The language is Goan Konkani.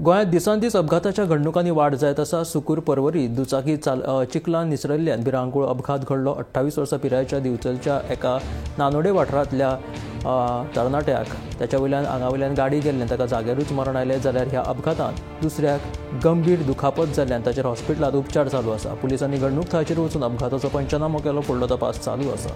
गोंयांत दिसान दीस अपघाताच्या घडणुकांनी वाड जायत आसा. सुकूर पर्वरी दुचाकी चिखलान निसरिल्ल्यान भिरांकूळ अपघात घडलो. 28 वर्सां पिरायेच्या दिवचलच्या एका नानोडे वाठारांतल्या तरणाट्याक ताच्या वयल्यान आंगा वयल्यान गाडी गेल्ल्यान ताका जाग्यारूच मरण आयलें. जाल्यार ह्या अपघातांत दुसऱ्याक गंभीर दुखापत जाल्ल्यान ताचेर हॉस्पिटलांत उपचार चालू आसा. पुलिसांनी घडणूक थळाचेर वचून अपघाताचो पंचनामो केलो. फुडलो तपास चालू आसा.